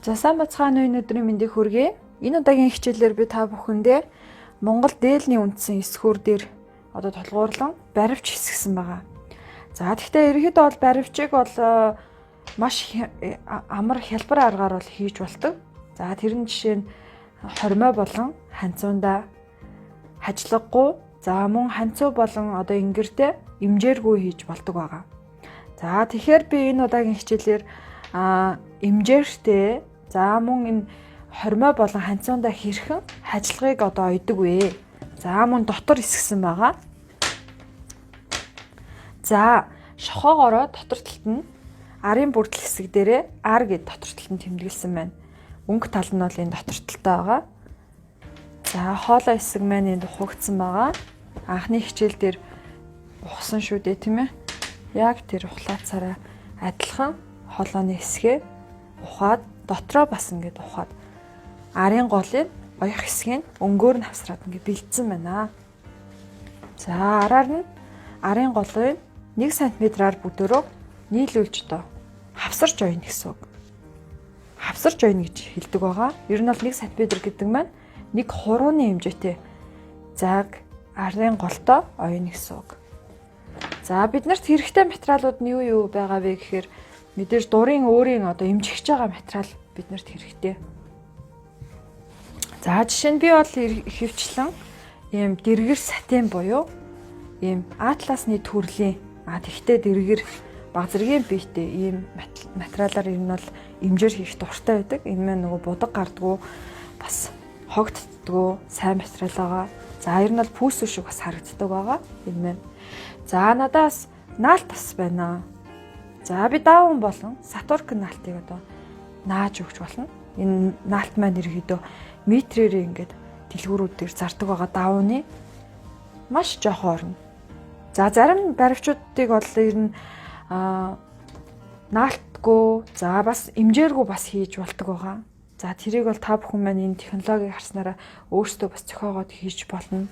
За сайн бацгаана уу, энэ өдрийн мэндийг хүргэе. Энэ удаагийн хичээлээр би та бүхэндээ Монгол дээлний үндсэн эсхүр дээр одоо тулгуурлан баривч хэсгсэн байгаа. За тэгэхдээ ерөнхийдөө бол баривчийг бол маш амар хялбар аргаар бол хийж болдог. За тэр нь жишээ нь хормой болон ханцуунда хажлаггүй, за мөн ханцуу болон одоо ингэртэй имжээргүй хийж болдог байгаа. За тэгэхээр би энэ удаагийн хичээлээр имжээртэй, за мөн энэ хормой болон ханцуунда хэрхэн хажлагыг одоо ойдог вэ? За мөн дотор эсгсэн байгаа. За шохоогоороо дотор талд нь арын бүрдэл хэсэг дээрээ ар гэд дотор талд нь тэмдэглэсэн байна. Өнгө тал нь бол энэ дотор талтай байгаа. За хоолой хэсэг маань энд ухагдсан байгаа. Анхны хичээл дээр ухсан шүү дээ, тийм ээ. Яг тэр ухлаацаараа адилхан хоолойны хэсгээ ухаад дотроо бас ингээд ухаад арын голын оёх хэсгийг өнгөөр нь хавсраад ингээд бэлдсэн байна. За араар нь арын голыг 1 см-аар бүгдөрөө нийлүүлж одоо хавсарч оёно гэсэн үг. Хавсарч оёно гэж хэлдэг байгаа. Ер нь бол 1 см гэдэг маань нэг хурууны хэмжээтэй зайг арын голтоо оёно гэсэн үг. За биднэрт хэрэгтэй материалууд нь юу юу байгаа вэ гэхээр мэдээж дурын өөрийн одоо эмжигч байгаа материал биднэрт хэрэгтэй. За жишээ нь би бол ихэвчлэн ийм дэргэр сатин буюу ийм атласны төрлийн тэгтээ дэргэр баг зэргийн биетэй ийм материалаар ер нь бол эмжээр хийх дуртай байдаг. Энэ маань нөгөө будаг гардгуу, бас хогддгоо сайн материал байгаа. За ер нь бол пүүсүү шиг бас харагддаг байгаа. Энэ маань. За надаас наалт бас байна. За би даавн болон сатурк наалтыг одоо нааж өгч болно. Энэ наалт маань ерөөдөө метрээрээ ингээд дэлгүүрүүд дээр зардаг байгаа даавны маш жоохон орно. За зарим баривчуудыг бол ер нь наалтгүй, за бас эмжээргүй бас хийж болдог байгаа. За тэрийг бол та бүхэн маань энэ технологиг харснараа өөрсдөө бас зохиогоод хийж болно.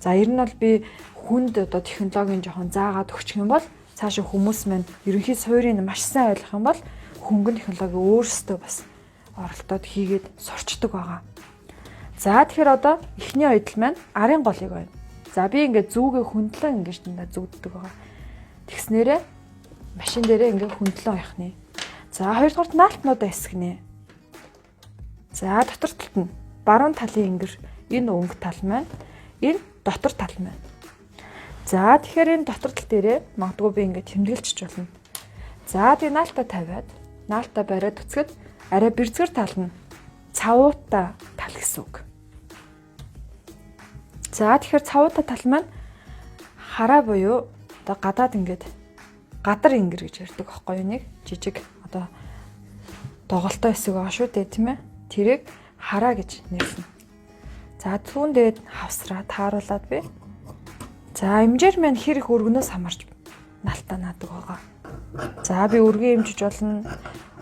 За ер нь бол би хүнд одоо технологийн жоохон заагаад өгчих юм бол цаашаа хүмүүс маань ерөнхий суурийг маш сайн ойлгох юм бол хөнгөн технологи өөрсдөө бас оролдоод хийгээд сурчдаг байгаа. За тэгэхээр одоо эхний ойдол маань арын голыг байна. За би ингээд зүүгээ хөндлөн ингэж дандаа зүүддэг байгаа. Тэгснээрээ машин дээрээ ингээд хөндлөн оёх нэ. За хоёрдугаарт наалтнуудаа эсгэнэ. За дотор талд нь баруун талын ингэр энэ өнгө тал маань, энэ дотор тал маань. За тэгэхээр энэ дотор тал дээрээ магадгүй би ингээд тэмдэглэж болно. За тэгээ наалтаа тавиад, наалтаа бариад үцгэд арай бэрзгэр тал нь цавуутай тал гэсэн үг. За тэгэхээр цавуутай тал маань хараа буюу одоо гадаад ингээд гадар ингэр гэж ярьдаг аахгүй юу, нэг жижиг одоо доголтой хэсэг байгаа шүү дээ, тийм ээ. Тэрийг хараа гэж нэрлэнэ. За түүн дээд хавсраа тааруулаад би. За эмжээр маань хэр их өргөнөөс хамаарч налтаа наадаг байгаа. За би өргөн эмжиж болно.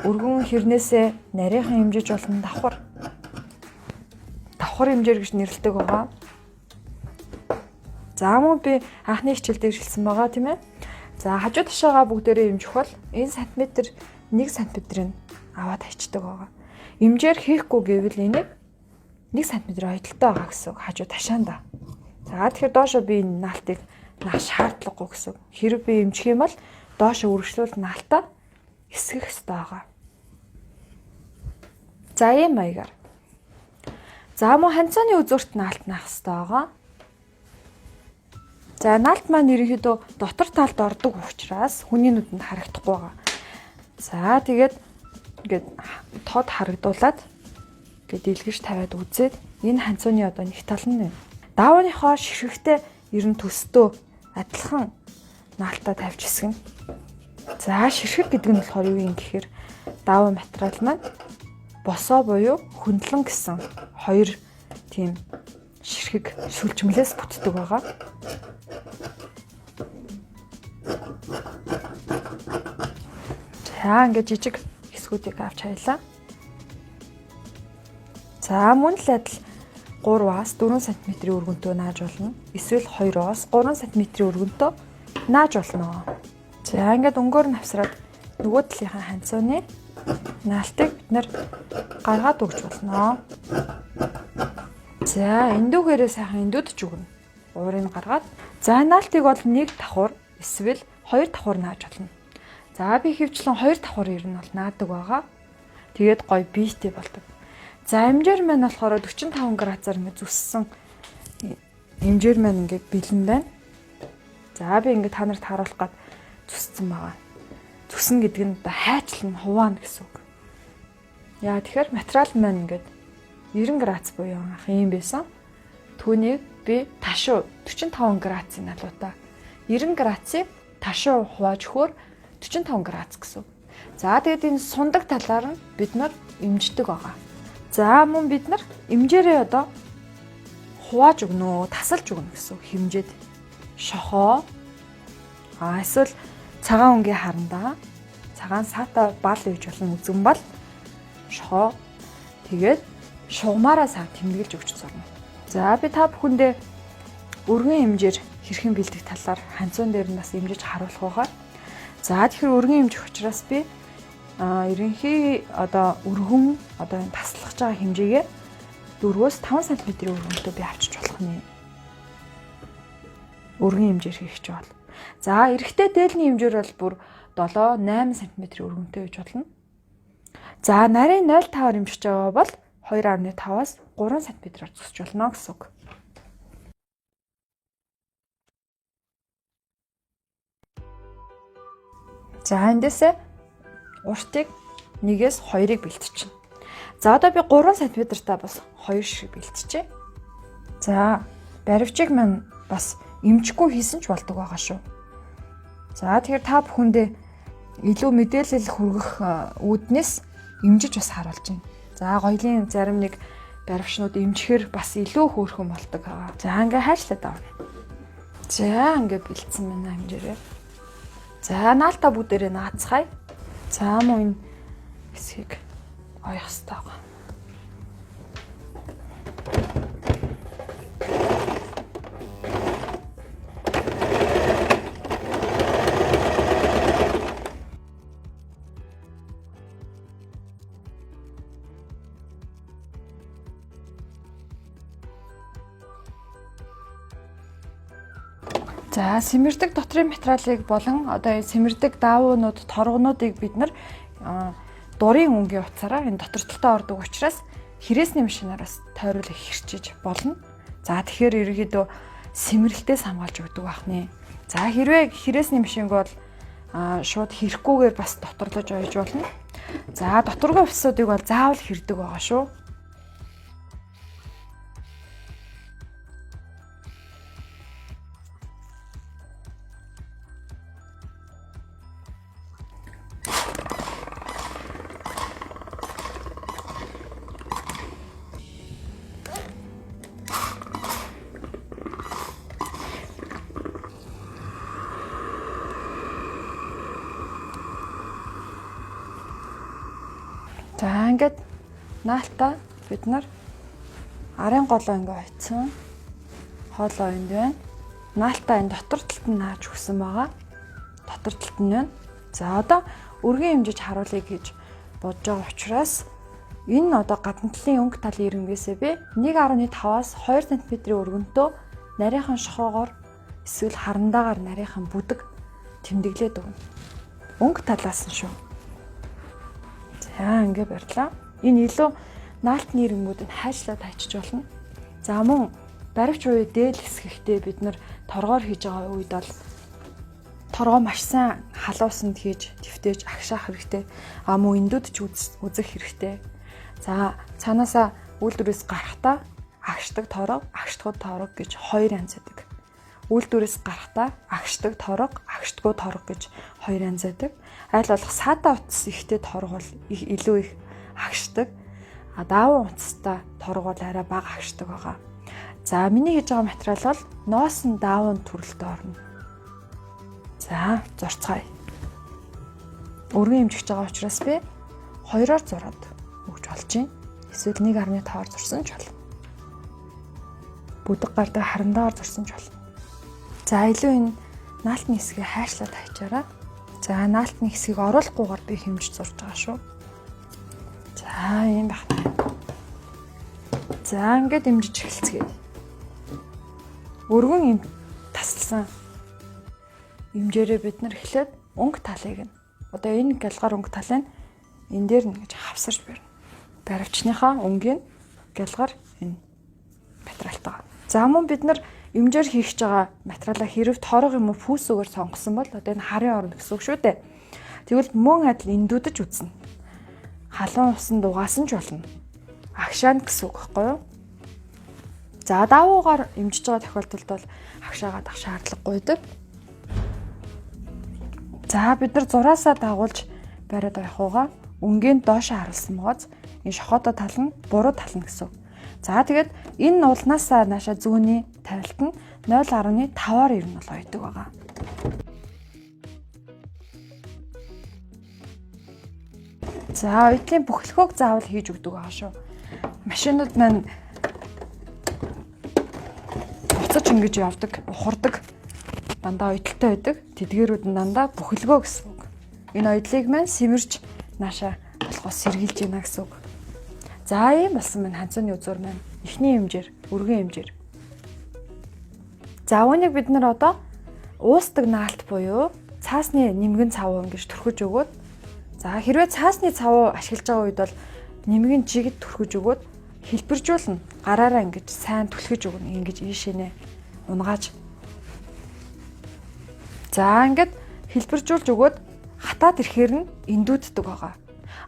Өргөн хэрнээсээ нарийнхан эмжиж болно. Давхар. Давхар эмжээр гэж нэрлэдэг байгаа. За мөн би анхны хичээл дээр хэлсэн байгаа, тийм ээ. За хажуу ташаагаа бүгдээрээ эмжих бол энэ сантиметр 1 сантиметрийг аваад хайчдаг байгаа. Эмжээр хийхгүй гэвэл энийг 1 см ойдолтой байгаа гэсэн үг хажуу ташаанда. За тэгэхээр доошо би энэ наалтыг наах шаардлагагүй гэсэн үг. Хэрэг би эмчих юм бол доошо үргэлжлүүл наалтаа эсгэх ёстой байгаа. За ийм маягаар. За мөн ханцааны үзүүрт наалт наах ёстой байгаа. За наалт маань ерөнхийдөө дотор талд ордог учраас хүний нүдэнд харагдахгүй байгаа. За тэгээд ингээд тод харагдуулаад ингээд илгэж тавиад үзээд энэ ханцууны одоо нэг тал нь байна. Даавныхоо ширхэгтэй ер нь төстөө адилхан наалтаа тавьж хэсгэн. За ширхэг гэдэг нь болохоор юу юм гэхээр даав материал маань босоо буюу хөндлөн гэсэн хоёр тийм ширхэг сүлжмэлээс бүтдэг байгаа. За ингээд жижиг хэсгүүдийг авч хайлаа. За мөн л адил 3-аас 4 см-ийн өргөнтөө нааж болно. Эсвэл 2-оос 3 см-ийн өргөнтөө нааж болно. За ингээд өнгөөр нь авсраад нөгөө талынхаа ханцууны наалтыг бид нэр Гаргаад өгч болно. За, эндүүгээрээ сайхан эндүүдж өгнө. Уурыг гаргаад. За, наалтыг бол 1 давхар эсвэл 2 давхар нааж болно. За, би хөвчлэн 2 давхар ер нь бол наадаг байгаа. Тэгээд гоё биетэй болдог. За, эмжээр маань болохоор 45 градусаар ингэ зүссэн эмжээр маань ингэ бэлэн байна. За, би ингэ та нарт харуулах гад зүссэн байгаа. Зүсэн гэдэг нь одоо хайчлан хуваана гэсэн үг. Яа, тэгэхээр материал маань ингээд 90 градус буюу анх юм байсан. Түүнийг би ташуу 45 градусын налуудаа 90 градусыг ташуу хувааж өгөхөөр 45 градус гэсэн. За, тэгээд энэ сундаг талаар нь бид нар эмждэг байгаа. За, мөн бид нар эмжээрээ одоо хувааж өгнө, тасалж өгнө гэсэн хэмжээд шохоо эсвэл цагаан өнгийн харандаа цагаан саатай бал үйж болно, үзэн бал шохоо тэгээд шугамаараа сайн тэмдэглэж өгч зурна. За, би та бүхэндээ өргөн хэмжээр хэрхэн бэлдэх талаар ханцуун дээр нь бас эмжиж харуулах байгаа. За, тэгэхээр өргөн хэмжих учраас би ерөнхий одоо өргөн одоо энэ таслах байгаа хэмжээгээ 4-өөс 5 см өргөнтэй би авчиж болох нэ. Өргөн хэмжээр хийх ч бол. За, эрэгтэй дээлний хэмжээр бол бүр 7-8 см өргөнтэй гэж болно. За, нарийн 0.5-аар хэмжиж байгаа бол 2.5-аас 3 см-аар зөксөж болно гэсэн үг. За, эндээсээ уртыг 1-ээс 2-ыг бэлтчихнэ. За, одоо би 3 см-таа бас 2 шиг бэлтчихье. За, баривчийг маань бас эмчгүй хийсэн ч болдог байгаа шүү. За, тэгэхээр та бүхэндээ илүү мэдээлэл хүргэх үүднээс эмжиж бас харуулж байна. За, гоёлын зарим нэг баривчнууд эмчэхэр бас илүү хөөрхөн болдог байгаа. За, ингээ хайчлаад авна. За, ингээ бэлдсэн байна хэмжээрээ. За, наалтаа бүгдээрээ наацгаая. За, мөн энэ хэсгийг оёх хэрэгтэй байгаа. За, сэмэрдэг дотрын материалыг болон одоо энэ сэмэрдэг даавуунууд, торгонуудыг бид нар дурын өнгийн утсаараа энэ дотор талдаа ордог учраас хэрээсний машинаар бас тойруулах хэрчиж болно. За, тэгэхээр ерөнхийдөө сэмэрлэлтээс хамгаалж өгдөг байх нэ. За, хэрвээ хэрээсний машинг бол шууд хэрэггүйгээр бас доторлож ойж болно. За, доторгүй хувцсуудыг бол заавал хэрдэг байгаа шүү. За, ингээд наалтаа бид нар арын голоо ингээ ойцсон. Хоолоо энд байна. Наалтаа энэ дотор талд нь нааж өгсөн байгаа. Дотор талд нь байна. За, одоо өргөн хэмжиж харуулъя гэж бодож байгаа учраас энэ одоо гадна талын өнгө талын ирэнгээсээ би 1.5-аас 2 см өргөнтөө нарийнхан шохоогоор эсвэл харандаагаар нарийнхан бүдэг тэмдэглээд өгнө. Өнгө талаас нь шүү. За, ингээ барьлаа. Энэ илүү наалтны ирэнгүүд нь хайчлаад хайчиж болно. За, мөн баривч буюу дээл хэсэгтээ бид нар торгоор хийж байгаа үед бол торгоо маш сайн халуусанд хийж твтэж агшаах хэрэгтэй. А мөн эндүүд ч үзэх хэрэгтэй. За, цаанаасаа үйлдвэрээс гарахдаа агшдаг торго, агшдаггүй торго гэж хоёр янз байдаг. Үйлдвэрээс гарахдаа агшдаг торго, агшдаггүй торго гэж хоёр янз байдаг. Аль болох саатаа утас ихтэй торго бол илүү их агшдаг. А даавуу утастай торго бол арай бага агшдаг байгаа. За, миний хийж байгаа материал бол ноосон даавуун төрөлтөд орно. За, зурцгаая. Өргөн хэмжиж байгаа учраас би 2-оор зураад өгч болж байна. Эсвэл 1.5-аар зурсан ч болно. Бүдэг гардаг харандаагаар зурсан ч болно. За, илүү энэ наалтны хэсгийг хайшлаад хайчаарай. За, наалтны хэсгийг оруулахгүйгээр би хэмжиж зурж байгаа шүү. За, ийм байна. За ингээд имжиж эхэлцгээе. Өргөн им тасалсан имжээрээ бид нар эхлээд өнгө талыг нь одоо энэ гялгаар өнгө талыг энэ дээр нь ингэж хавсарч барина. Баривчныхаа өнгийн гялгаар энэ материалтайгаа. За мөн бид нар имжээр хийх гэж байгаа материалаа хэрв торог юм уу пүүс үгээр сонгосон бол одоо энэ харын орно гэсэн үг шүү дээ. Тэгвэл мөн адил эндүүдэж үзнэ. Халуун усан дугаасан ч болно. Агшаана гэсэн үг байхгүй юу? За давуугаар имжиж байгаа тохиолдолд бол агшаагаад ах шаардлагагүй байдаг. За бид нар зураасаа дагуулж бариад явахугаа өнгийн доошоо харуулсан байгааз энэ шохоодоо тал нь буруу тал нь гэсэн үг. За тэгээд энэ уулнаасаа нааша зүүнний тавилт нь 0.5-аар ер нь бол ойдог байгаа. За оюутлын бүхлөхөөг заавал хийж өгдөг байгаа шүү. Машинууд маань буцаж ингэж явдаг, ухардаг. Дандаа оюутлалтай байдаг. Тэдгээрүүд нь дандаа бүхлөгөө гэсэн үг. Энэ оюутлыг маань сэмэрч нааша болохоос сэргийлж байна гэсэн үг. За ийм болсон маань ханцууны үзүүр маань эхний хэмжээр, өргөн хэмжээр. За үүнийг бид нар одоо уустдаг наалт буюу цаасны нэмгэн цавуу ингэж түрхэж өгөөд, за хэрвээ цаасны цавуу ашиглаж байгаа үед бол нэмгэн жигд түрхэж өгөөд хэлбэржүүлнэ. Гараараа ингэж сайн түлхэж өгнө. Ингэж ийшээ унгааж. За ингээд хэлбэржүүлж өгөөд хатаад ирэхээр нь эндүүддэг байгаа.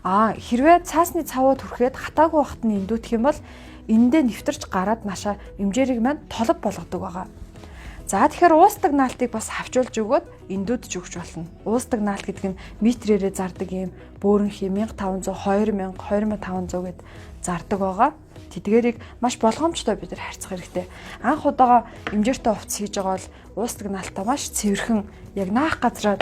А хэрвээ цаасны цавуу түрхээд хатаагүй байхад нь эндүүдэх юм бол эндээ нэвтэрч гараад наашаа эмжээрийг маань толб болгодог байгаа. За тэгэхээр уустдаг наалтыг бас хавчуулж өгөөд эндүүдж өгч болно. Уустдаг наалт гэдэг нь метрээрээ зардаг ийм бөөрөнхий 1500, 2000, 2500 гэд зардаг байгаа. Тэдгээрийг маш болгоомжтой бид нар харьцах хэрэгтэй. Анх удаага эмжээртэй хувцас хийж байгаа бол уустдаг наалтаа маш цэвэрхэн яг наах газраа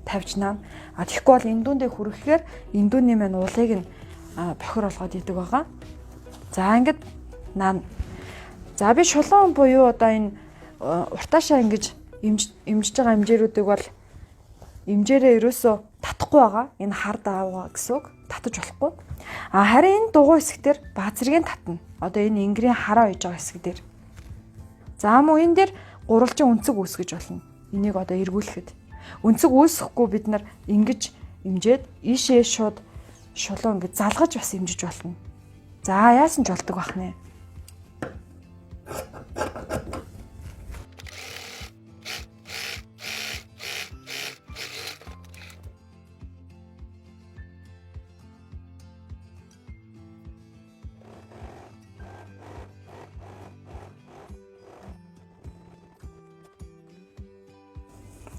тавьж наана. А тэгэхгүй бол эндүүндээ хүрэхээр эндүүний маань уулыг нь бохир болгоод идэг байгаа. За ингээд наана. За би шулуун буюу одоо энэ уртаашаа ингэж имжиж байгаа эмжээрүүдийг бол эмжээрээ ерөөсөө татахгүй байгаа. Энэ хар даавгаа гэсэн үг. Татаж болохгүй. А харин энэ дугуй хэсэг дээр баа зэргийн татна. Одоо энэ энгэрийн хараа ууж байгаа хэсэг дээр. За мөн энэ дээр гурвалжин өнцөг үүсгэж болно. Энийг одоо эргүүлэхэд. Өнцөг үүсэхгүй бид нар ингэж имжээд ийшээ шууд шулуун ингэж залгаж бас имжиж болно. За яасан ч болдог байх нэ.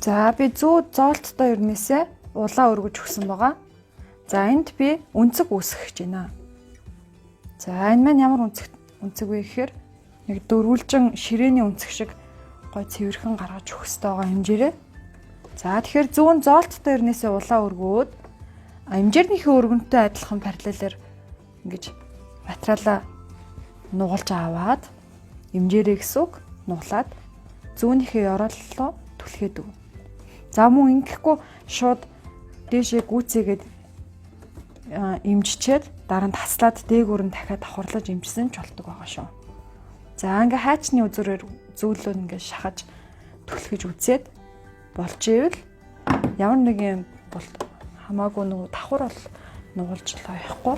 За би зүү зоолттой ернээсээ улаан өргөж өгсөн байгаа. За энд би өнцөг үүсгэх гэж байна. За энэ маань ямар өнцөг вэ гэхээр нэг дөрвөлжин ширээний өнцөг шиг гой цэвэрхэн гаргаж өгөх ёстой байгаа хэмжээрээ. За тэгэхээр зүүн зоолттой ернээсээ улаан өргөөд хэмжээрнийхээ өргөнтэй адилхан параллелээр ингэж материалаа нугалж аваад хэмжээрээ гэсэн үг нуглаад зүүнийхээ ёрооллоо түлхээд өгнө. За мөн ингэхгүй шууд дээшээ гүцээгээд имжчээд дараа нь таслаад дээгүүр нь дахиад давхарлаж имжсэн ч болдог байгаа шүү. За ингээ хайчны үзүүрээр зүүлөө ингээ шахаж түлхэж үзээд болж ивэл ямар нэг юм бол хамаагүй нөгөө давхар бол нугалж лоёхгүй.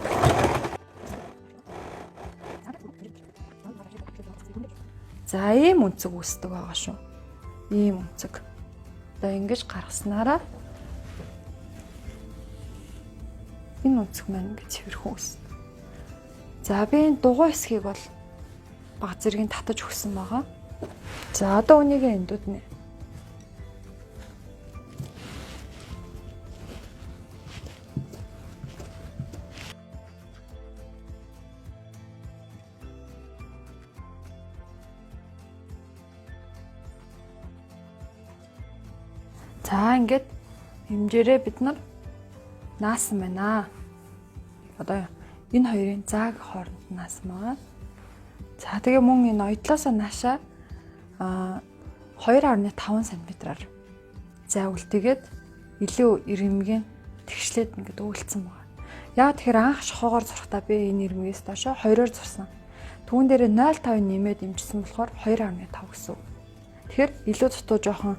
За ийм өнцөг үүсдэг байгаа шүү. Ийм өнцөг. Одоо ингэж гаргаснараа энэ өнцөг маань ингэж цэвэрхэн үүснэ. За би энэ дугуй хэсгийг бол баг зэргийн татаж өгсөн байгаа. За одоо үнийг эндүүднэ. За ингээд хэмжээрээ бид нар наасан байна. Одоо энэ хоёрын зааг хооронд наасан байгаа. За тэгээ мөн энэ оёдлоосоо наашаа 2.5 см-аар зай үлдээгээд илүү ирэмгийн тэгшлээд ингээд өвөлдсөн байгаа. Яг тэгэхээр анх шохоогоор зурхтаа би энэ ирмэгээс доошоо 2-оор зурсан. Түүн дээрээ 0.5 нэмээд имжсэн болохоор 2.5 гэсэн үг. Тэгэхээр илүү дутуу жоохон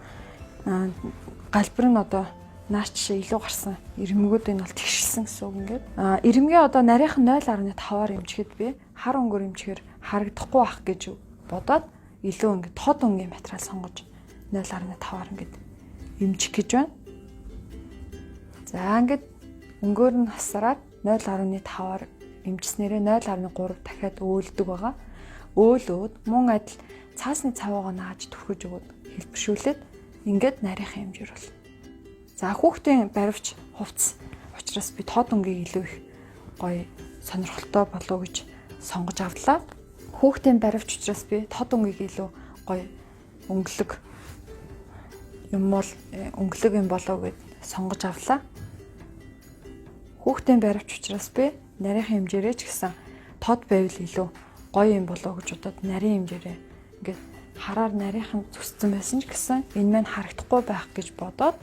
галбир нь одоо нааш жишээ илүү гарсан ирмэгүүд энэ бол тэгшилсэн гэсэн үг ингээд. Ирмэгээ одоо нарийнхан 0.5-аар имжихэд би хар өнгөөр имжихээр харагдахгүй байх гэж бодоод илүү ингээд тод өнгийн материал сонгож 0.5-аар ингээд имжих гэж байна. За ингээд өнгөөр нь хасраад 0.5-аар имжснээрээ 0.3 дахиад өөлдөг байгаа. Өөлөөд мөн адил цаасны цаваагаа нааж түрхэж өгөөд хэлбэршүүлээд ингээд нарийнхан хэмжээр болно. За хүүхдийн баривч хувцс учраас би тод өнгийг илүү их гоё сонирхолтой болов гэж сонгож авлаа. Хүүхдийн баривч учраас би тод өнгийг илүү гоё өнгөлөг юм бол өнгөлөг юм болов гэд сонгож авлаа. Хүүхдийн баривч учраас би нарийнхан хэмжээрээ ч гэсэн тод байвал илүү гоё юм болов гэж бодоод нарийн хэмжээрээ ингээд хараар нарийнхан зүсцэн байсан ч гэсэн энэ маань харагдахгүй байх гэж бодоод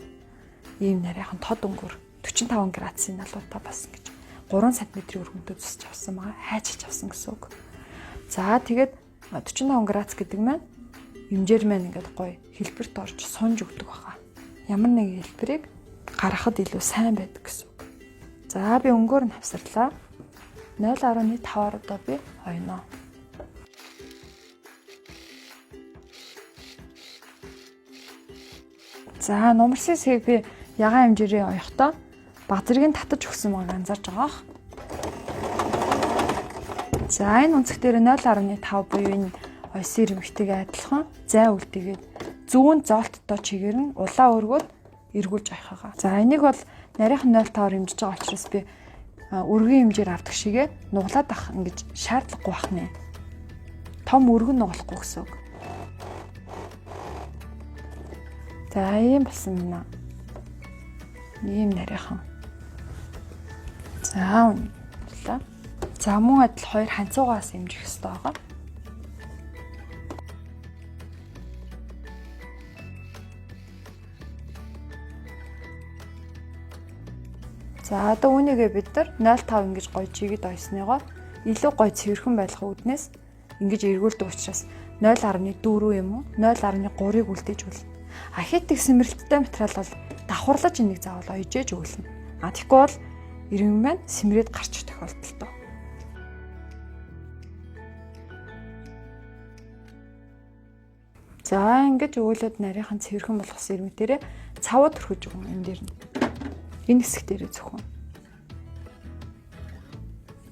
ийм нарийнхан тод өнгөөр 45 градусын налуудаа бас ингэж 3 см-ийн өргөнтэй зүсч авсан байгаа. Хайчилж авсан гэсэн үг. За тэгээд 45 градус гэдэг маань хэмжээр маань ингээд гоё хэлбэрт орж сунж өгдөг байгаа. Ямар нэгэн хэлбэрийг гаргахад илүү сайн байдаг гэсэн үг. За би өнгөөр нь хавсарлаа. 0.5-аар одоо би хоёно. За нумарсын сийг би ягаан хэмжээрээ оёхдоо баг зэргийг татаж өгсөн байгааг анзаарч байгаа бох. За энэ өнцөг дээр 0.5 буюу энэ оёсын ирмэгтэйгээ адилхан зай үлдээгээд зүүн зоолттой чигээр нь улаан өргөөд эргүүлж оёх байгаа. За энийг бол нарийнхан 0.5-аар хэмжиж байгаа учраас би өргөн хэмжээр авдаг шигээ нуглаад ах ингэж шаардлагагүй байх нэ. Том өргөн нуглахгүй гэсэн үг. За ийм болсон байна. Ийм нарийнхан. За үнэлээ. За мөн адил хоёр ханцуугаас имжих хэрэгтэй байгаа. За одоо үүнийгээ бид нар 0.5 ингэж гоё чигэд ойсныгоо илүү гоё цэвэрхэн байх үүднээс ингэж эргүүлдэг учраас 0.4 юм уу 0.3-ыг үлдээж болно. А хит их сэмрэлттэй материал бол давхарлаж энийг заавал ойж ээж өглөнө. А тэгэхгүй бол иргэн маань сэмрээд гарчих тохиолдолтой. За ингэж өглөөд нарийнхан цэвэрхэн болгосон ирмэг дээрээ цавуу түрхэж өгнө энэ дээр нь. Энэ хэсэг дээрээ зөвхөн.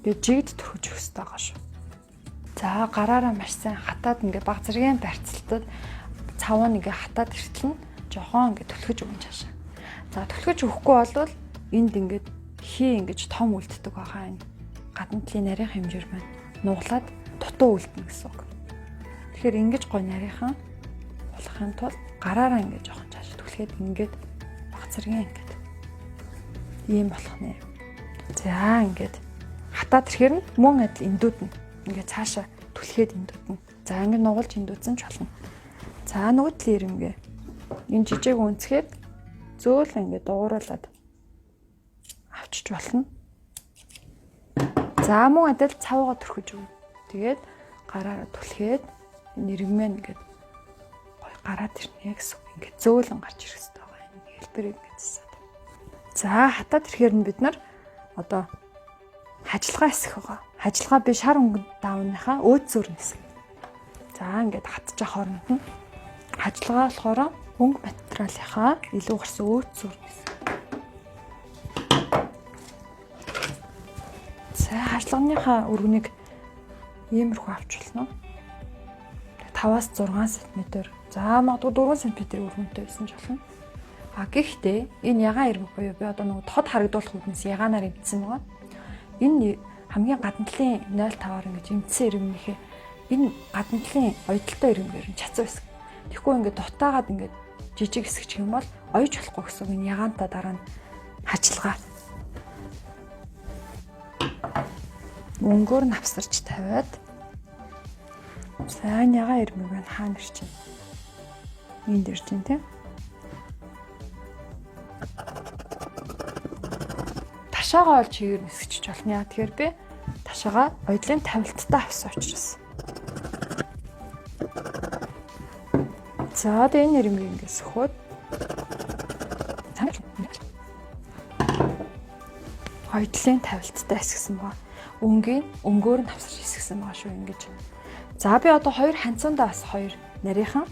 Тэгээд жигд түрхэж өгөх хэрэгтэй байгаа шүү. За гараараа маш сайн хатаад ингээ баг зэргийн барьцалтад цавуу нь ингээ хатаад иртэл нь жохон ингээ түлхэж өгөн чаашаа. За түлхэж өгөхгүй болвол энд ингээд хий ингэж том үлддэг байгаа энэ гадна талын нарийн хэмжээр маань нуглаад дутуу үлдэнэ гэсэн үг. Тэгэхээр ингэж гой нарийнхан болохын тулд гараараа ингэ жоохон чааш түлхээд ингээд баг зэргийн ингээд ийм болох нэ. За ингээд хатаад ирэхээр нь мөн адил эндүүднэ. Ингээд цаашаа түлхээд эндүүднэ. За ингээд нугалж эндүүдсэн ч болно. За нөгөө талын ирэмгээ энэ жижиг үнцгийг зөөлөн ингээд дугууруулад авчиж болно. За мөн адил цавууга түрхэж өгнө. Тэгээд гараараа түлхээд энэ иргэмээ ингээд гой гараад ирнэ гэсэн үг. Ингээд зөөлөн гарч ирэх хэрэгтэй байгаа. Энэ хэлбэрийг ингээд засаад. За хатаад ирэхээр нь бид нар одоо хажлгаа хэсэх байгаа. Хажлгаа би шар өнгөнд даавныхаа өөд зүрх хэсэг. За ингээд хатчих хооронд нь хажлгаа болохоор өнгө материалынхаа илүү гарсан өөд зүрх хэсэг. За хажлагныхаа өргөнийг иймэрхүү авч болно. 5-аас 6 см. За магадгүй 4 см өргөнтэй байсан ч болно. А гэхдээ энэ ягаан ирмэг буюу би одоо нөгөө тод харагдуулах үүднээс ягаанаар имтсэн байгаа. Энэ хамгийн гадна талын 0.5-аар ингэж имтсэн ирмэгнийхээ энэ гадна талын оёдолтой ирмэгээр нь чацуу хэсэг. Тэгэхгүй ингээд дутаагаад ингээд жижиг хэсэг ч юм бол оёж болохгүй гэсэн үг. Энэ ягаантай дараа нь хажлгаа. Өнгөөр нь авсарч тавиад за энэ ягаан ирмэг байна хаана ирж байна? Энд ирж байна тийм. Ташаагаа ол чигээр нисгэж болно. Яа тэгэхээр би ташаагаа оёдлын тавилттай авсан учраас. За одоо энэ ирмэг ингээд сөхөөд хоёдлын тавилттай хэсгсэн байгаа. Өнгийн өнгөөр нь тавсарч хэсгсэн байгаа шүү ингэж. За би одоо хоёр ханцундаа бас хоёр нарийнхан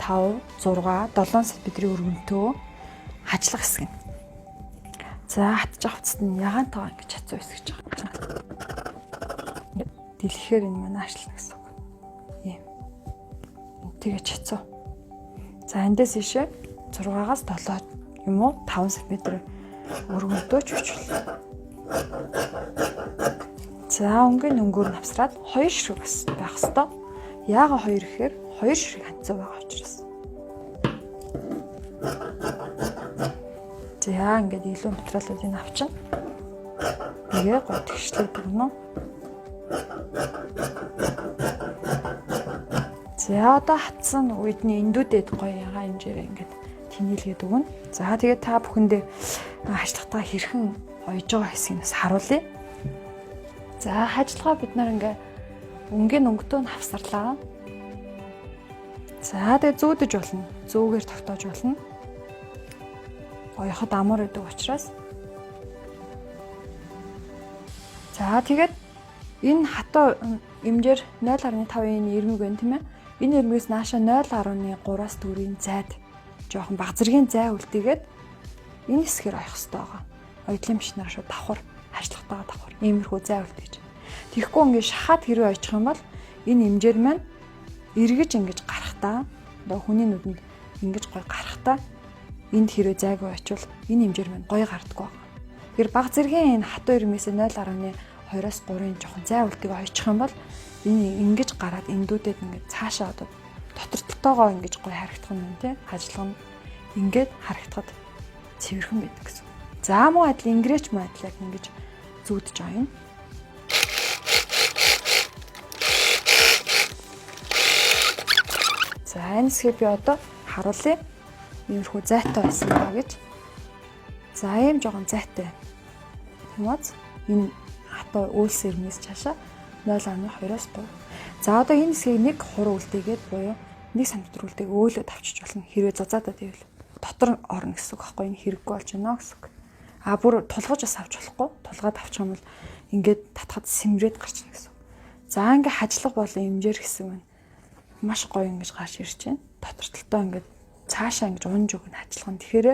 5, 6, 7 см өргөнтөө хажлах хэсэг нь. За хатж авцт нь ягаантайгаа ингэж хацуу хэсгэж байгаа. Дэлгэхээр энэ манай ашлна гэсэн үг. Ийм. Тэгээ хацуу. За эндээс ийшээ 6-аас 7 юм уу 5 см өргөнтөө ч өчвөл. За өнгийн өнгөөр нь авсраад хоёр ширхэг бас байх хэвээр. Яага хоёр гэхээр хоёр ширхэг ханцаа байгаа учраас. За ингээд илүү материалуудыг авчина. Нэгээ гоо тэгшлээд өгнө. За одоо хатсан үед нь эндүүдэд гоё ягаан хэмжээрээ ингээд тэнийлгээд өгнө. За тэгээд та бүхэндээ хажлагтаа хэрхэн оёж байгаа хэсгийг бас харуулъя. За хажлага бид нар ингээ өнгийн өнгөтөө нь хавсарлаа. За тэгээ зүүдэж болно. Зүүгээр тогтоож болно. Оёход амар байдаг учраас. За тэгээд энэ хатуу эмжээр 0.5-ын ирмэг байна тийм ээ. Энэ ирмэгээс нааша 0.3-аас 4-ийн зайд жоохон баг зэргийн зай үлдээгээд энэ хэсгээр оёх хэрэгтэй байгаа. Оёдлын машинаар шууд давхар хажлагтайгаа давхар иймэрхүү зай үлдээж. Тэгэхгүй ингээд шахаад хэрвээ очих юм бол энэ эмжээр маань эргэж ингэж гарахтаа одоо хүний нүдэнд ингэж гой гарахтаа энд хэрвээ зайгүй очивол энэ эмжээр маань гой гардаггүй байгаа. Тэгэхээр баг зэргийн энэ хатуу ирмээс 0.2-оос 3-ын жоохон зай үлдгийг очих юм бол энэ ингэж гараад эндүүдэд ингээд цаашаа одоо дотор талтойгоо ингэж гой харагдах юм тий хажлага нь ингээд харагдахад цэвэрхэн байдаг гэсэн. За муу адил ингрээч муу адил яг ингэж зүүдэж байгаа юм. За энэ хэсгийг би одоо харуулъя. Иймэрхүү зайтай байсан байгаа гэж. За ийм жоохон зайтай. Тийм үү? Энэ хатуу үйлс ирмээс цаашаа 0.2-оос 3. За одоо энэ хэсгийг нэг хуруу үлдээгээд буюу 1 см үлдээг өөлөд авчиж болно. Хэрвээ зузаадаа гэвэл дотор орно гэсэн үг байхгүй энэ хэрэггүй болж байна гэсэн үг. А бүр тулгаж бас авч болохгүй. Тулгаад авчих юм бол ингээд татхад сэмрээд гарч ирнэ гэсэн үг. За ингээ хажлага болон эмжээр хэсэг байна. Маш гоё ингэж гарч ирж байна. Дотор талтаа ингээд цаашаа ингэж унж өгнө хажлага нь. Тэгэхээр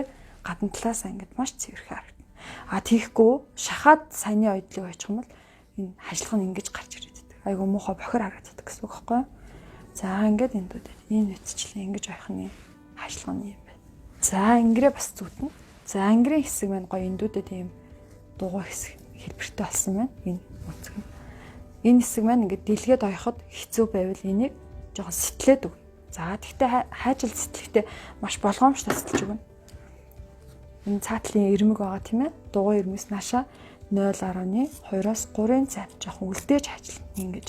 гадна талаасаа ингээд маш цэвэрхэн харагдана. А тийхгүй шахаад саяны ойдлыг очих юм бол энэ хажлага нь ингэж гарч ирээд байдаг. Айгу муухай бохир харагддаг гэсэн үг байхгүй юу? За ингээд эндүүд энэ үтчлэн ингэж ойх нь хажлага нь юм байна. За ингэрээ бас зүтнэ. За ангирын хэсэг маань гоё эндүүдэд ийм дугуй хэсэг хэлбэртэй болсон байна. Энэ үнцэг нь. Энэ хэсэг маань ингээд дэлгээд ойход хэцүү байвал энийг жоохон сэтлээд өгнө. За тэгтээ хайжил сэтлэхдээ маш болгоомжтой сэтэлж өгнө. Энэ цаатлын ирмэг байгаа тийм ээ. Дугуй ирмэс наашаа 0.2-оос 3-ын цайд жоохон үлдээж ажиллана ингэж.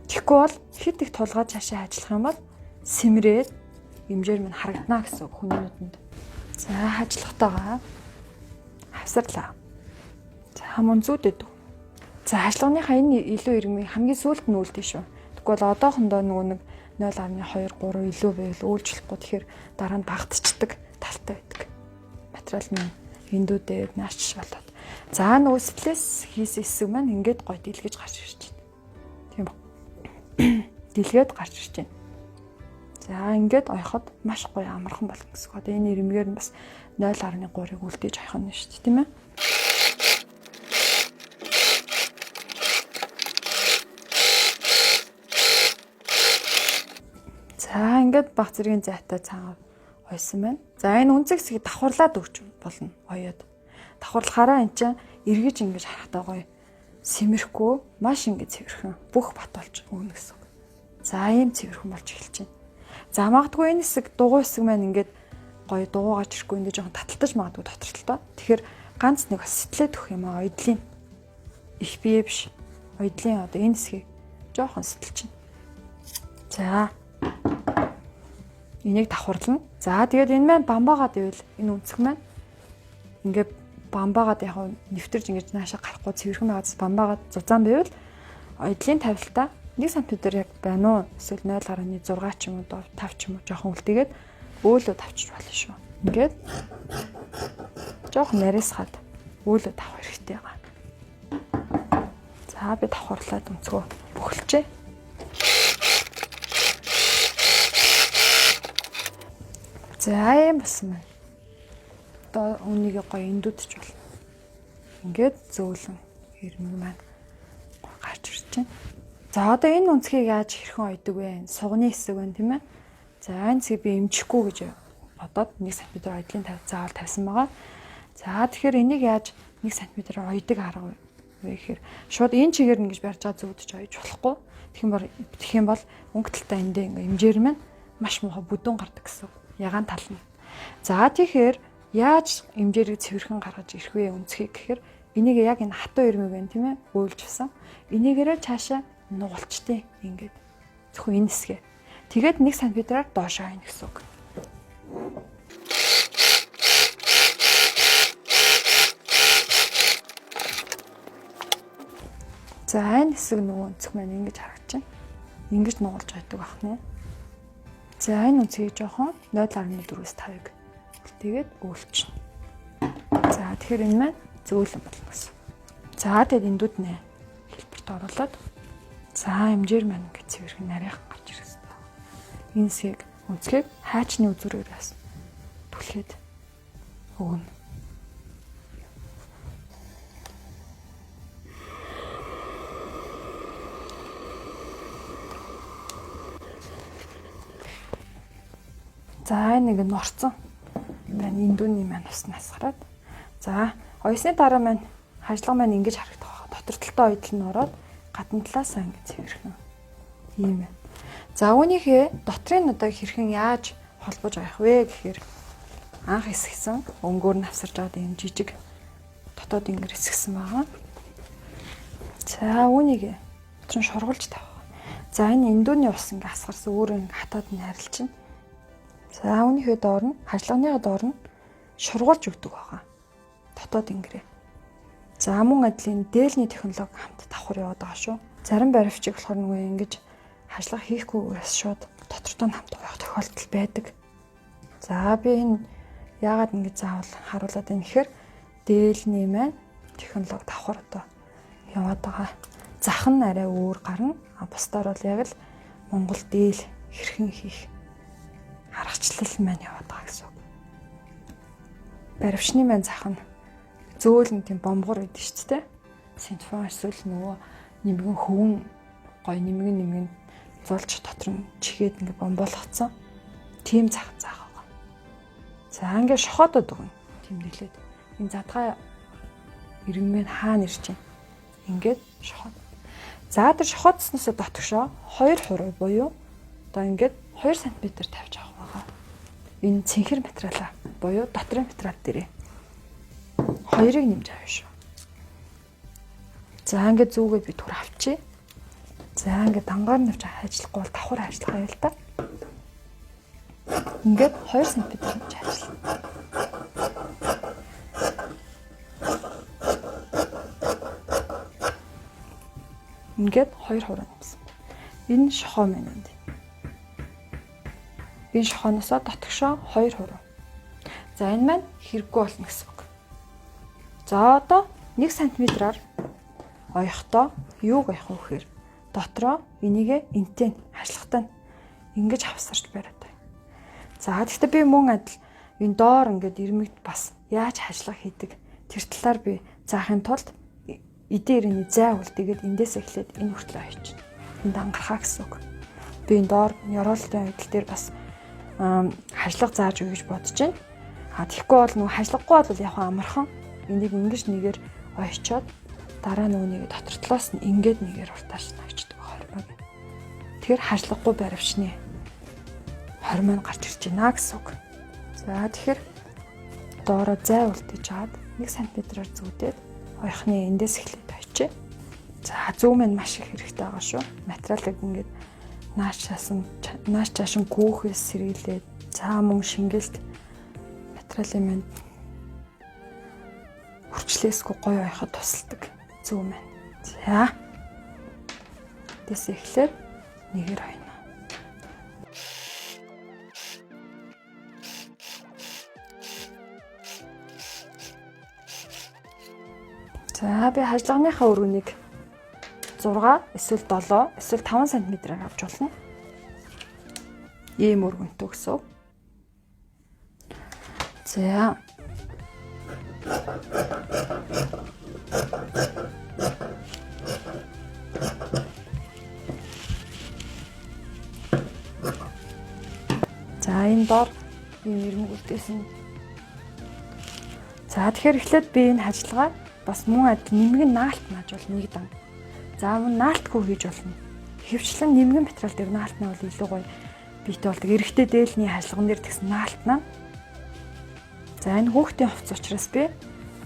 Тэгэхгүй бол хит их тулгаад цаашаа ажиллах юм бол сэмрээд эмжээр минь харагдана гэсэн үг хүний нүдэнд. За хажлагтайгаа хавсарлаа. За мөн зүүдэд. За хажлагныхаа энэ илүү ирмэг хамгийн сүүлд нь үлдээ шүү. Тэгвэл бол одоохондоо нөгөө нэг 0.2 3 илүү байвал үйлчлэхгүй тэгэхээр дараа нь багтчихдаг талтай байдаг. Материал нь эндүүдээд наашч болоод. За нөгөө сэтлээс хийсэн хэсэг маань ингээд гой дэлгэж гарч ирж байна. Тийм үү? Дэлгээд гарч ирж байна. За ингээд ойход маш гоё амархан болно гэсэн үг. Одоо энэ ирмэгээр нь бас 0.3-ыг үлдээж ойх нь шүү дээ, тийм ээ. За ингээд баг зэргийн зайтай цаагаа ойсон байна. За энэ үнцэг хэсгийг давхарлаад өгч болно оёод. Давхарлахаараа эн чинь эргэж ингэж харахтаа гоё сэмэрхгүй маш ингэ цэвэрхэн бүх бат болж өгнө гэсэн үг. За ийм цэвэрхэн болж эхэлж байна. За магадгүй энэ хэсэг дугуй хэсэг маань ингээд гоё дугуй гарч ирэхгүй энэ жоохон таталтаж магадгүй дотор талдаа. Тэгэхээр ганц нэг бас сэтлээд өгөх юм аа ойдлын их бие биш. Ойдлын одоо энэ хэсгийг жоохон сэтэлчихнэ. За энийг давхарлана. За тэгээд энэ маань бамбаагаад ивэл энэ өнцөг маань ингээд бамбаагаад яг нэвтэрж ингэж нааша гарахгүй цэвэрхэн байгааз бамбаагаад зузаан байвал ойдлын тавилтаа 1 см яг байна уу? Эсвэл 0.6 ч юм уу 5 ч юм уу жоохон үлдээгээд өөлөө тавчиж болно шүү. Ингээд жоохон нарийсгаад өөлөө тавах хэрэгтэй байгаа. За би давхарлаад өнцгөө бөхөлчээ. За ийм болсон байна. Одоо үнийг гоё эндүүдч болно. Ингээд зөөлөн ирмэг маань гарч ирж байна. За одоо энэ өнцгийг яаж хэрхэн ойдог вэ? Сугны хэсэг байна тийм ээ. За энэ хэсгийг би эмчихгүй гэж бодоод 1 см ойдлын заавал тавьсан байгаа. За тэгэхээр энийг яаж 1 см ойдог арга вэ гэхээр шууд энэ чигээр ингэж барьж байгаа зүудэж ойж болохгүй. Тэгэх юм бол өнгө талтай эндээ ингээ эмжээр маань маш муухай бүдүүн гардаг гэсэн. Ягаан тал нь. За тэгэхээр яаж эмжээрийг цэвэрхэн гаргаж ирэх вэ өнцгийг гэхээр энийг яг энэ хатуу ирмэг байна тийм ээ өөлжсэн. Энийгээрээ цаашаа нугалчтیں۔ Ингээд зөвхөн энэ хэсгээ. Тэгээд 1 см-аар доошоо хайна гэсэн үг. За энэ хэсэг нөгөө өнцөг маань ингэж харагдаж байна. Ингэж нугалж байдаг байх нэ. За энэ өнцгийг жоохон 0.4-өөс 5-ыг тэгээд өөлчихнө. За тэгэхээр энэ маань зөөлөн болно гэсэн. За тэгээд эндүүд нэ хэлбэрт оруулаад за хэмжээр маань ингэ цэвэрхэн нарийнхан гарч ирэх хэрэгтэй. Энэ хэсгийг өнцгийг хайчны үзүүрээр бас түлхээд өгнө. За энэ нэг норцсон байна. Эндүүний маань ус насгараад. За оёсны дараа маань хажлага маань ингэж харагдах байна. Дотор талдаа ойдол нь ороод гадна талаасаа ингэж цэвэрхэн. Ийм байна. За үүнийхээ дотрын одоо хэрхэн яаж холбож авах вэ гэхээр анх хэсгсэн өнгөөр нь авсарж аваад ийм жижиг дотоод ингэр хэсгсэн байгаа. За үүнийг дотор нь шургуулж тавих. За энэ эндүүний ус ингээ асгарсан өөрөө ингээ хатаад нь арилчихна. За үүнийхээ доор нь хажлагныхаа доор нь шургуулж өгдөг байгаа. Дотоод ингэрээ. За мөн адил энэ дээлний технологи хамт давхар яваад байгаа шүү. Зарим баривчиг болохоор нөгөө ингэж хажлага хийхгүйгээс шууд дотортой нь хамт байх тохиолдол байдаг. За би энэ яагаад ингэж заавал харуулад байна гэхээр дээлний маань технологи давхар одоо яваад байгаа. Зах нь арай өөр гарна. А бусдаар бол яг л Монгол дээл хэрхэн хийх аргачлал маань яваад байгаа гэсэн үг. Баривчны маань зах нь зөөлөн тийм бомбогор байдаг шүү дээ. Синфон эсвэл нөгөө нэмгэн хөвөн гой нэмгэн зулж дотор нь чихээд ингээ бомбоолгоцсон. Тийм зах заах байгаа. За ингээ шохоодод өгнө. Тэмдэглээд. Энэ задгай иргэн маань хаана ирж байна? Ингээд шохоод. За тэр шохоодсноосоо дотгошоо 2 хуруу буюу одоо ингээд 2 см тавьж авах байгаа. Энэ цэнхэр материалаа буюу дотрын материал дээрээ 2-ыг нэмж авах шүү. За ингээд зүгээ би түр авчи. За ингээд дангаар нэвч ажиллахгүй бол давхар ажиллах юм л та. Ингээд 2 см нэмж ажиллана. Ингээд 2 хуруу нэмсэн. Энэ шохоо маань энд. Энэ шохооноосоо дотгошоо 2 хуруу. За энэ маань хэрэггүй болно гэсэн үг. За одоо 1 см-аар оёхдоо юуг оёх вэ гэхээр дотроо энийгээ энтэй хашлагтай ингэж хавсарч бариад байна. За гэхдээ би мөн адил энэ доор ингээд ирмэгт бас яаж хажлага хийдэг тэр талаар би заахын тулд эдийн ирэний зай үлдээгээд эндээс эхлээд энэ хүртэл оёч. Энд ангарахаа гэсэн үг. Би энэ доор ёроолтын байдал дээр бас хажлага зааж өгье гэж бодож байна. А тэгэхгүй бол нөгөө хажлагагүй бол яг амархан энийг ингэж нэгээр ойчоод дараа нөгөөнийг дотор талаас нь ингээд нэгээр уртааш навчдаг хормоо гэх. Тэгэхээр хажлагагүй баривчны хормоо нь гарч ирж байна гэсэн үг. За тэгэхээр доороо зай үлдээж аваад 1 см-аар зүүдээд оёхны эндээс эхлээд ойчээ. За зүүн маань маш их хэрэгтэй байгаа шүү. Материалыг ингээд нааш чаашин гүүхээс сэргийлээд за мөн шингэлт материалын маань үрчлээсгүй гоё байхад тусалдаг зүүн маань. За. Эндээс эхлээд нэгээр ойно. За би хажлагынхаа өргөнийг 6 эсвэл 7 эсвэл 5 см-аар авч болно. Ийм өргөнтэй гэсэн. За. За энэ доор ийм ирмэг үлдээсэн. За тэгэхээр эхлээд би энэ хажлага бас мөн адил нэмгэн наалт нааж бол нэг дан. За мөн наалтгүй хийж болно. Ихэвчлэн нэмгэн материал дээр наалтнаа бол илүү гоё биетэй болдог. Эрэгтэй дээлний хажлаган дээр тэгсэн наалтнаа. За энэ хүүхдийн хувцас учраас би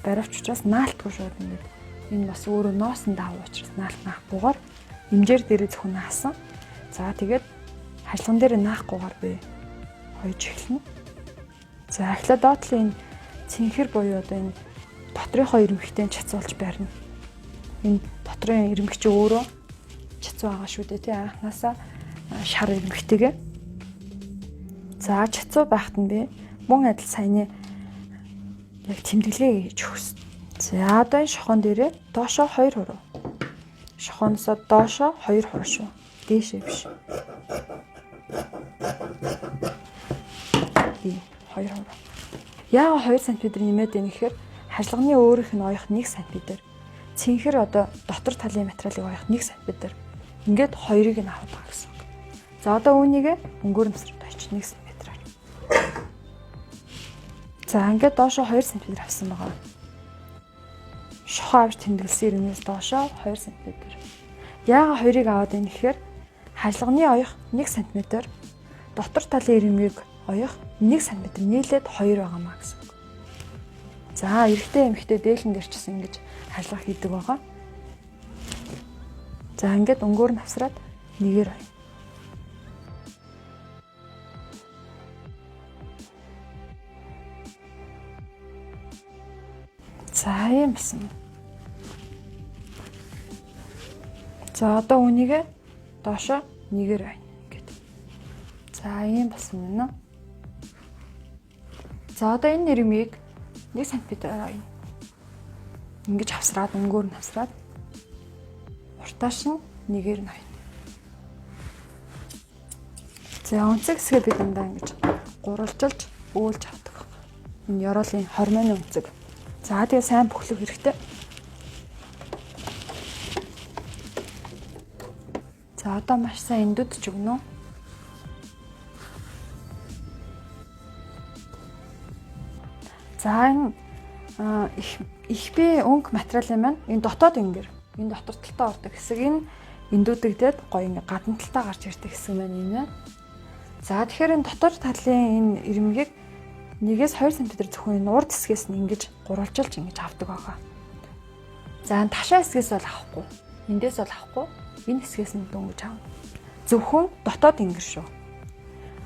баривч учраас наалтгүй шууд ингээд энэ бас өөрөө ноосон давуу учраас наалт наахгүйгээр имжээр дээрээ зөвхөн наасан. За тэгээд хажлаган дээр наахгүйгээр би хойж эхэлнэ. За эхлээд доотлын энэ цэнхэр буюу одоо энэ дотрынхоо ирмэгтэй чацуулж барина. Энэ дотрын ирмэг чи өөрөө чацуу байгаа шүү дээ тий анханасаа шар ирмэгтэйгээ. За чацуу байхад нь би мөн адил саяны яг тэмдэглэгээ хийж өгсөн. За одоо энэ шохон дээрээ доошоо 2 хуруу. Шохоноосоо доошоо 2 хуруу шүү. Дээшээ биш. Би 2 хуруу. Яагаад 2 см нэмээд байна гэхээр хажлагны өөрийнх нь оёх 1 см. Цэнхэр одоо дотор талын материалыг оёх 1 см. Ингээд хоёрыг нь аваад байгаа гэсэн үг. За одоо үүнийг өнгөөр нүсрээд очиж 1 см-аар. За ингээд доошоо 2 см авсан байгаа. Шохоо авч тэмдэглэсэн ирмээс доошоо 2 см. Яагаад хоёрыг аваад байна гэхээр хажлагны оёх 1 см, дотор талын ирмэгийг оёх 1 см нийлээд 2 байгаамаа гэсэн үг. За эрэгтэй эмэгтэй дээлэн дээр ч гэсэн ингэж хажлага хийдэг байгаа. За ингээд өнгөөр нь авсраад нэгээр ойно. За ийм болсон. За одоо үүнийг доошо нэгээр ойно ингээд. За ийм болсон байна. За одоо энэ нэрмийг 1 см-аар ойно. Ингэж авсраад өнгөөр нь авсраад уртааш нь нэгээр нь ойно. За өнцөг хэсгээ би дандаа ингэж гурвалжилж өөлж авдаг. Энэ ёроолын хормойны өнцөг. За тэгээ сайн бөхлөх хэрэгтэй. За одоо маш сайн эндүдж өгнө. За энэ их би өнгө материалын маань энэ дотоод ингэр энэ дотор талтаа ордог хэсэг энэ эндүүдэгдээд гоё ингээ гадна талтаа гарч ирдэг хэсэг маань энэ байна. За тэгэхээр энэ дотор талын энэ ирмэгийг 1-ээс 2 см зөвхөн энэ урд хэсгээс нь ингэж гурвалжилж ингэж авдаг байгаа. За энэ ташаа хэсгээс бол авахгүй. Эндээс бол авахгүй. Энэ хэсгээс нь дөнгөж авна. Зөвхөн дотоод ингэр шүү.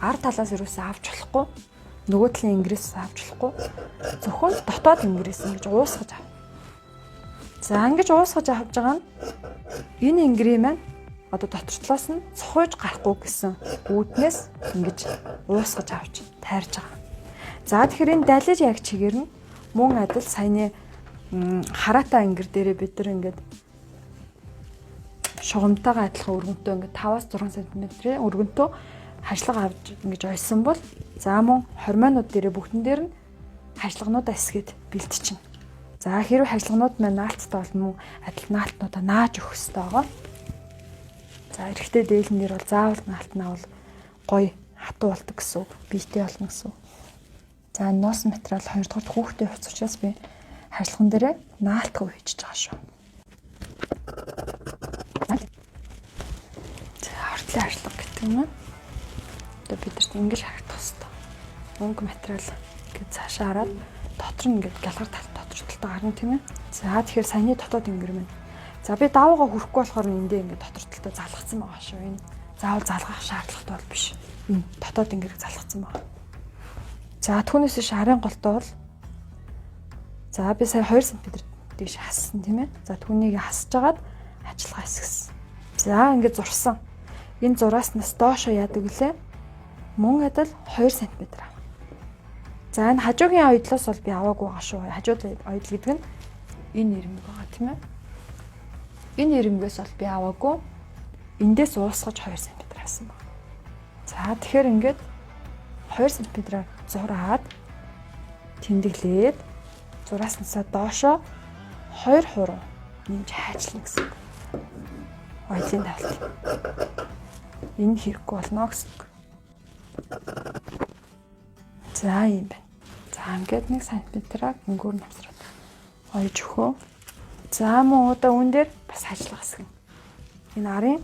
Ар талаас юусаа авч болохгүй. Нөгөө талын ингэрээс авч болохгүй. Зөвхөн дотоод ингэрээс ингэж уусгаж авна. За ингэж уусгаж авч байгаа нь энэ ингэрийн маань одоо дотор талаас нь цохойж гарахгүй гэсэн үүднээс ингэж уусгаж авч тайрж байгаа. За тэгэхээр энэ далиж яг чигээр нь мөн адил саяны хараатай ингэр дээрээ бид нар ингээд шугамтайгаа адилхан өргөнтөө ингээд 5-6 см-ийн өргөнтөө хажлага авч ингэж ойсон бол за мөн хормойнууд дээрээ бүгдэн дээр нь хажлагнуудаа эсгээд бэлтчихнэ. За хэрвээ хажлагнууд маань наалттай бол мөн адил наалтнуудаа нааж өгөх хэрэгтэй байгаа. За эрэгтэй дээлэн дээр бол заавал наалтнаа бол гоё хатуу болдог гэсэн үг. Биетэй болно гэсэн үг. За ноос материал 2 дугаар хүүхдийн хувцас учраас би хажлаган дээрээ наалтгүй хийчихэж байгаа шүү. За ортлын хажлага гэдэг юм. Одоо бид нарт ингэж харагдах хэвээр. Өнгө материал гэж цаашаа хараад дотор нь ингээд гялгар тал дотор талтай гарна тийм ээ. За тэгэхээр саяны дотоод ингэр мэн. За би давууга хүрэхгүй болохоор эндээ ингээд дотор талтай залгацсан байгаа шүү. Энэ заавал залгах шаардлагатай бол биш. Энэ дотоод ингэрэг залгацсан байгаа. За түүнээс биш арын голтой бол за би сая 2 см дээш хассан тийм ээ. За түүнийг хасж агаад ажиллагаа хэсгэсэн. За, ингээд зурсан. Энэ зурааснаас доошоо яадаг вүлээ? Мөн адил 2 см авах. За, энэ хажуугийн оёдлоос бол би аваагүй байгаа шүү. Хажууд оёдол гэдэг нь энэ ирмэг байгаа, тийм ээ. Энэ ирмэгээс бол би аваагүй. Эндээс уусгаж 2 см авсан байна. За, тэгэхээр ингээд 2 см-аар зураад тэмдэглээд зурааснасаа доошоо 2 хуруу нэмж хайчлана гэсэн үг. Оёлын тавилт. Энэ хэрэггүй болно гэсэн үг. За, ийм байна. За, ингээд 1 см-аар өнгөөр навсраад оёж өгөө. За, мөн одоо үүн дээр бас ажиллах хэсэг. Энэ арын